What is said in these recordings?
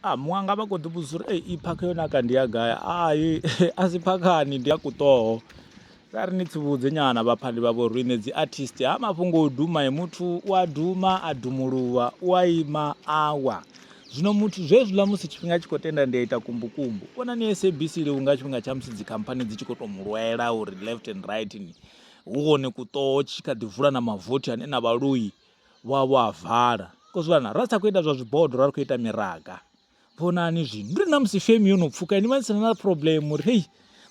A muṅwe anga vha khou ḓi vhudzisa uri ei phakha yo naka ndi ya gai, ai a si phakhani ndi ya kuṱoho. Ra ri ni tsivhudze nyana vhaphandi vha vho riṋe dzi artist ha mafhungo o duma muthu u a duma a dumuluwa u a ima a wa. Zwino muthu zwezwiḽa musi tshifhinga tshi khou tenda ndi a ita kumbukumbu vhonani SABC nga tshifhinga tsha musi dzikhamphani dzi tshi khou tou mu lwela uri left and right hu hone kuṱoho tshi kha ḓi vula na mavothi ane na vhaloi vha vho a vala. Kozwiḽa ra sa khou ita zwa zwibodo ra ri khou ita miraga. Vhonani zwino ndi uri na musi fame yo no pfuka ni vha ni si na na problem uri hei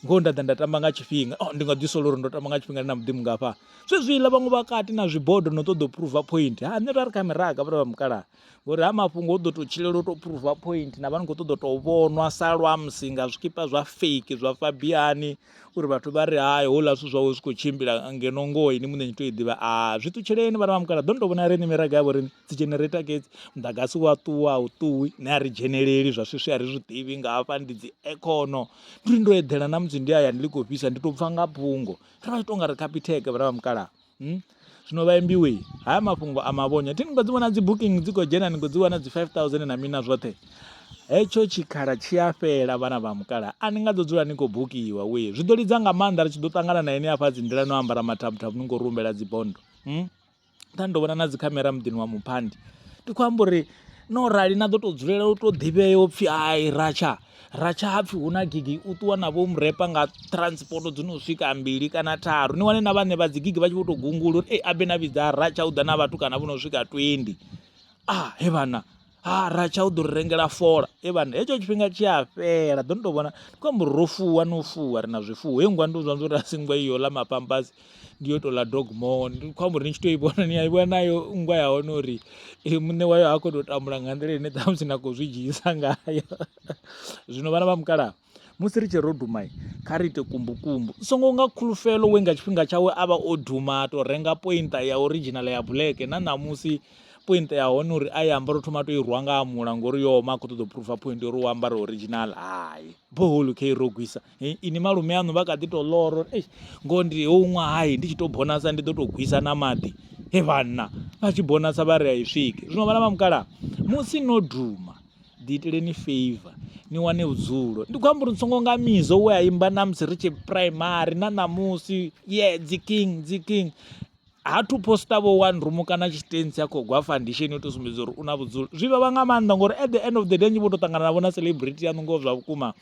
ngoho nda ḓa nda tamba nga tshifhinga oh, ndi nga ḓi sola uri ndo tamba nga tshifhinga ndi na muḓi mungafha zwezwiḽa vhaṅwe vha kati na zwibodo no ṱoḓa u prova point ha nṋe ra ri kha miraga vhana vha mukalaha ngori ha mafhungo u ḓo tou tshilela u tou prova point na vha ni khou ṱoḓa u tou vhonwa sa lwamusi nga zwikipa zwa fake zwa Fabiani uri vhathu vha ri hai houḽa zwithu zwawe zwi khou tshimbila ngeno ngoho ini muṋe ni to i ḓivha a zwi ṱutsheleni vhana vha mukalaha ḓo ni tou vhona riṋe miraga ya vho riṋe dzi generator kedzi muḓagasi wa ṱuwa a u ṱuwi nṋe a ri dzheneleli zwa swiswi a ri zwi ḓivhi nga hafha ndi dzi aircon ndi uri ndo eḓela na musi ndi hayani ḽi khou fhisa ndi tou pfha nga phungo ri vha tshi tou nga ri khapitheke vhana vha mukalaha hmm? Zwino vhaimbiwe haya mafhungo a mavhonya thi ni khou dzi vhona dzi booking dzi khou dzhena ni khou dzi wana dzi 5000 na mina zwoṱhe hetsho tshikhala tshi a fhela vhana vha mukalaha a ni nga ḓo dzula ni khou bukiwa we zwi ḓo lidza nga maanḓa ri tshi ḓo ṱangana na ini afha dzi nḓila no ambara mathabuthabu ni khou rumbela dzibondo hmm? Nṱha ndo vhona na dzi khamera muḓini wa Muphandi ndi khou amba uri no rali na ḓo tou dzulela u tou ḓivhea u pfhi hai ratsha ratsha hapfhi hu na gigi u ṱuwa na vho murepa nga transport dzi no swika mbili kana tharu ni wane na vhaṋe vha dzi gigi vha tshi vho tou gungula uri ei abe na vhidza ratsha u ḓa na vhathu kana vho no swika 20 ah he vhana ha ratsha u ḓo ri rengela fola he vhana hetsho tshifhinga tshi a fhela ḓo ni tou vhona ndi khou amba uri ro fuwa no fuwa ri na zwifuwo he nngwa ndi zwa uri a si nngwa iyo ḽa mapambasi ndi yo tou ḽa dog more ndi khou amba uri ni tshi tou i vhona ni a i vhona nayo nngwa ya hone uri muṋe wayo ha khou tou tambula nga nḓila ine ṱhamusi na khou zwi dzhiisa ngayo zwino vhana vha mukalaha musi ri tshi ro duma kha ri ite kumbukumbu u songo nga khulufhelo we nga tshifhinga tshawe a vha o duma a to renga pointa ya original ya black na ṋamusi pointa ya hone uri a i ambara u thoma a to i rwa nga mula ngori yo oma a khou ṱoḓa u phuruva point uri u ambara original hai boholo khe ro gwisa ini malume aṋu vha kha ḓi to loro eish ngoho ndi ho ṅwaha hai ndi tshi to bonasa ndi ḓo to gwisa na maḓi he vhanna vha tshi bonasa vha ri a i swiki zwino vhana vha mukalaha musi no duma ḓi iteleni favor ni wane vhudzulo ndi khou amba uri ni songo nga mizo we a imba na musi ri tshe primary na ṋamusi ye dzi king dzi king ha thu posta vho one room kana tshitentsi a khou gwa foundation yo to sumbedza uri u na vhudzulo zwi vhavha nga maanḓa ngori at the end of the day ni vho to ṱangana navho na celebrity yaṋu ngoho zwa vhukuma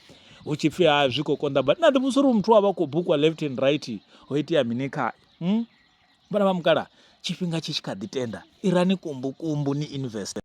hu tshi pfhi ha zwi khou konḓa but na ḓi vhudzisa uri muthu wa vha khou bukwa left and right ho itea mini khae hmm? Vhana vha mukalaha tshifhinga tshi tshi kha ḓi tenda irani kumbukumbu ni invest.